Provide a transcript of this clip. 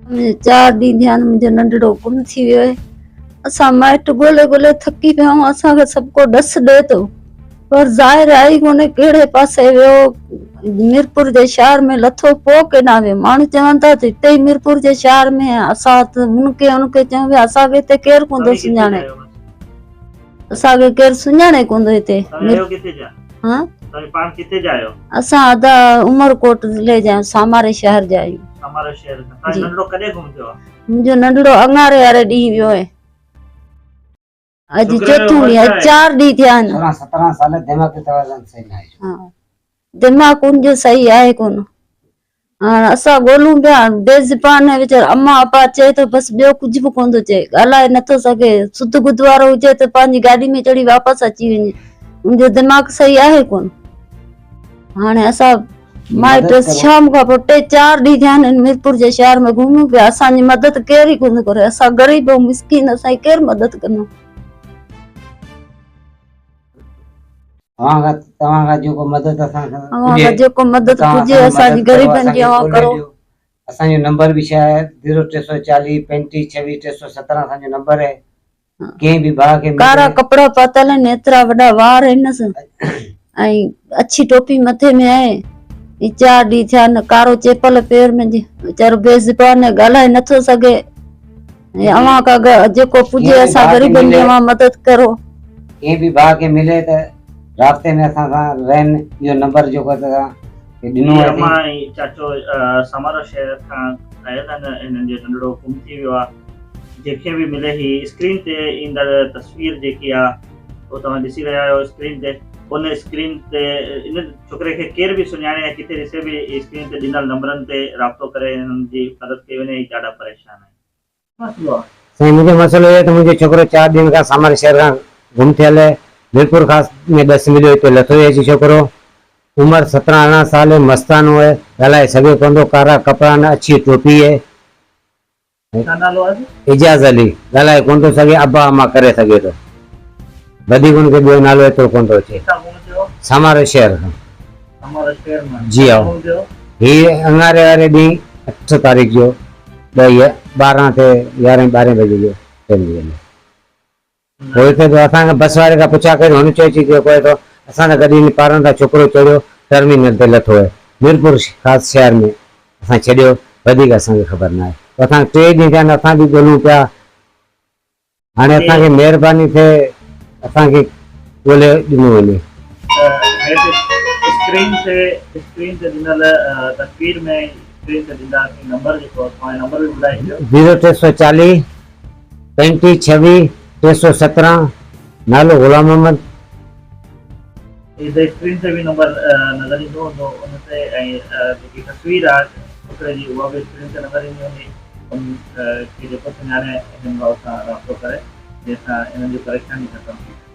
چار ڏينهن ٿيا آهن منهنجو ننڍڙو گم ٿي ويو آهي. اسان مائٽ ڳولي ڳولي ٿڪي پيا آهيون اسان کي سڀ ڪو ڏس ڏئي ٿو پر ظاهر آهي ئي ڪونهي ڪهڙي پاسي ويو ميرپور جي شهر ۾ لٿو پوء ڪيڏانهن ويو ماڻهو چون ٿا ته هتي ئي ميرپور جي شهر ۾ آهي اسان ته هن کي هن کي چئون پيا اسان کي هتي ڪير ڪونه ٿو سڃاڻي اسان کي ڪير سڃاڻي ڪونه ٿو هتي ها پاڻ ڪٿي جا آهيو؟ اسان ادا عمرڪوٽ ضلعي جا آهيون ساماري شهر جا آهيون. ساماري شهر کان. تنهنجو ننڍڙو ڪڏهن گم ٿيو آهي؟ منهنجو ننڍڙو اڱاري واري ڏينهن ويو آهي. اڄ چوٿون ڏينهن اڄ چار ڏينهن ٿيا آهن. سورهن سترهن سال دماغي توازن صحيح ناهي. ها دماغ ان جو صحيح آهي ڪونه. هاڻ اسان ڳولون پيا بي زبان آهي ويچارو اما ابا چئي ٿو بس ٻيو ڪجهه به ڪونه ٿو چئي ڳالهائي نٿو سگهي سڌ ٻڌ وارو هجي ته پنهنجي گاڏي ۾ چڙهي واپس اچي وڃي ان جو دماغ صحيح آهي ڪونه هاڻي اسان مائٽ شام کان پوء ٽي چار ڏينهن ٿيا آهن ميرپور جي شهر ۾ گهمون پيا اسان جي مدد ڪير ئي ڪونه ڪري اسان غريب ۽ مسڪين اسان جي ڪير مدد ڪندو. اوهان کان توهان کان جيڪو مدد اسان کان اوهان کان جيڪو مدد پڄي اسان جي غريبن جي اوهان ڪرو. اسان جو نمبر به ڇا آهي زيرو ٽي سو چاليهه پنجٽيهه ڇويهه ٽي سو سترهن اسان جو نمبر آهي ڪنهن به ڀاء کي ڪارا ڪپڙا پاتل آهن ايترا وڏا وار آهنس ۽ اڇي ٽوپي مٿي ۾ آهي هي چار ڏينهن ٿيا آهن ڪارو چيپل پير ۾ ويچارو بي زبان آهي ڳالهائي نٿو سگهي ۽ اوهان کان جيڪو پڄي اسان غريبن جي اوهان مدد ڪرو. ڪنهن به ڀاء کي ملي ته رابطي ۾ اسان سان رهن اهو نمبر جيڪو اسان کي ڏنو هي آهي. امان ۽ چاچو سامارو شهر کان آيل آهن هنن جو ننڍڙو گم ٿي ويو آهي جنهن کي به ملي هي اسڪرين تي ايندڙ تصوير جيڪي آهي اهو توهان ڏسي رهيا آهيو اسڪرين تي ان اسڪرين تي ان ڇوڪري کي ڪير به سڃاڻي يا ڪٿي ڏسي به اسڪرين تي ڏنل نمبرن تي رابطو ڪري هنن جي مدد ڪئي وڃي هي ڏاڍا پريشان آهن. سائين منهنجو مسئلو اهو آهي ته منهنجو ڇوڪرو چار ڏينهن کان ساماري شهر کان گم ٿيل آهي ميرپورخاص ۾ ڏس مليو هتي لٿو ئي اچي ڇوڪرو عمر سترهن ارڙهن سال آهي مستانو آهي ڳالهائي سگهي ڪونه ٿو ڪارا ڪپڙا آهن اڇي ٽوپي آهي ڇا نالو آهي؟ اعجاز علي ڳالهائي ڪونه ٿو سگهي ابا اما ڪري سگهي ٿو وڌيڪ هن کي ٻيو نالو ايترو ڪونه ٿو اچي ڪٿان گم ٿيو؟ ساماري شهر کان. ساماري شهر مان. جي ڪڏهن ها گم ٿيو؟ هي اڱاري واري ڏينهن اٺ تاريخ جو ڏهه ٻارهن تي يارهين ٻارهين بجي جو ٽرين جي ويندو. پوء هتي به اسان کان بس واري کان پڇا ڪئي ته هن چيو چي ڪيو ڪوئي ٿو اسان ته گڏي پاران تان ڇوڪرو چڙهيو ٽرمينل تي لٿو آهي ميرپور خاص شهر ۾ اسان ڇڏيو وڌيڪ اسان کي خبر ناهي پوء اسان کي ٽي ڏينهن ٿيا آهن اسان به ڳولون پيا هاڻي اسان کي مهرباني ٿئي اسان کي ڳولي ڏنو وڃي. هيٺ اسڪرين تي اسڪرين تي ڏنل تصوير ۾ اسڪرين تي ڏينداسين نمبر جيڪو توهان جو نمبر به ٻڌائي ڇڏيو. زيرو ٽي سو چاليهه پنجٽيهه ڇويهه ٽي سو 17 نالو غلام محمد. هي ته اسڪرين تي به نمبر نظر ايندو هوندو ان تي ۽ جيڪي تصوير آهي ڇوڪري جي اها به اسڪرين تي نظر ايندي هوندي ان کي جيڪو سڃاڻي هن ڀاء سان رابطو ڪري جنهن سان انهن جي پريشاني ختم ٿي سگهي.